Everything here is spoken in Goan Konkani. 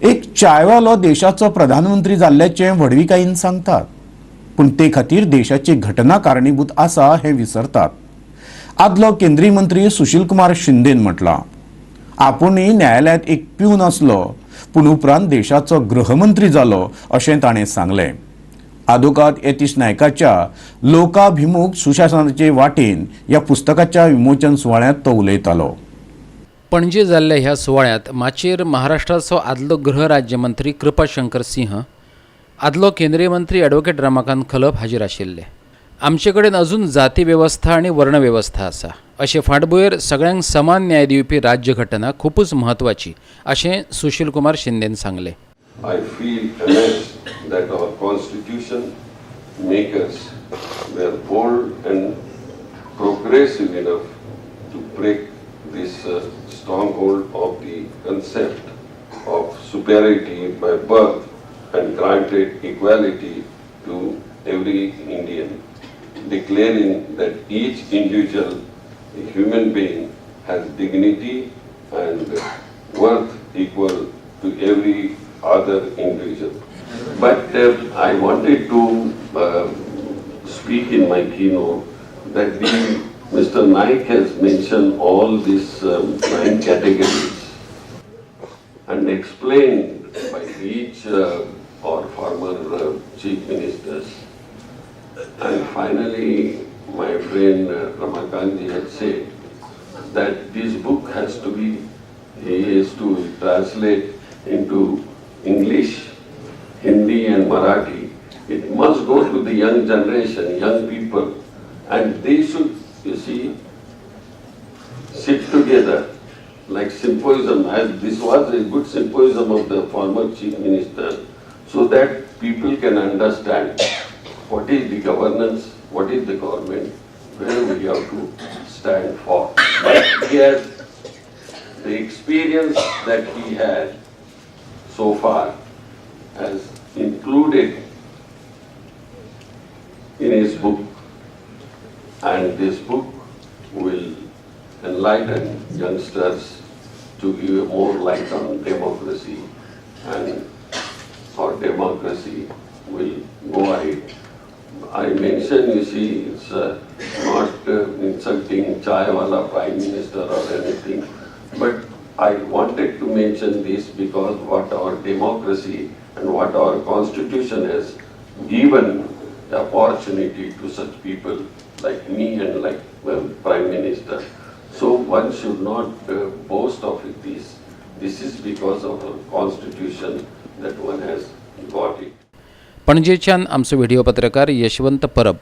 एक चायवालो देशाचो प्रधानमंत्री जाल्ल्याचें व्हडविकायेन सांगतात, पूण ते खातीर देशाची घटना कारणीभूत आसा हें विसरतात. आदलो केंद्रीय मंत्री सुशील कुमार शिंदेन म्हटलां, आपुणूय न्यायालयांत एक प्यून आसलो, पूण उपरांत देशाचो गृहमंत्री जालो अशें ताणें सांगलें. आदोकाद यतीश नायकाच्या लोकाभिमुख सुशासनाचे वाटेन ह्या पुस्तकाच्या विमोचन सुवाळ्यांत तो उलयतालो. पणजे जाल्ल्या ह्या सुवाळ्यांत माचयेर महाराष्ट्राचो आदलो गृह राज्यमंत्री कृपाशंकर सिंह, आदलो केंद्रीय मंत्री ॲडव्होकेट रमाकांत खलप हाजीर आशिल्ले. आमचे कडेन अजून जाती वेवस्था आनी वर्ण वेवस्था आसा अशे फाटभुंयेर सगळ्यांक समान न्याय दिवपी राज्यघटना खुपूच म्हत्वाची अशें सुशील कुमार शिंदेन सांगलें. I feel amazed that our constitution makers were bold and progressive enough to break this stronghold of the concept of superiority by birth and granted equality to every Indian, declaring that each individual human being has dignity and worth equal to every other individual. But I wanted to speak in my keynote that the Mr. Naik has mentioned all these nine categories and explained by each or former chief ministers. And finally, my friend Ramakantji had said that this book has to be, he has to translate into English, Hindi and Marathi. It must go to the young generation, young people, and they should, you see, sit together like symposium, as this was a good symposium of the former chief minister, so that people can understand what is the governance, what is the government, where we have to stand for. But he has the experience that he had so far has included in his book, and this book will enlighten youngsters to give more light on democracy, and our democracy will go ahead. I mention, you see, it's not insulting Chaiwala Prime Minister or anything, but I wanted to mention this because what our democracy and what our constitution has given the opportunity to such people like me and like Prime Minister. So one should not boast of it, this. This is because of our constitution that one has got it. पणजेच्यान आमचो व्हिडिओ पत्रकार यशवंत परब.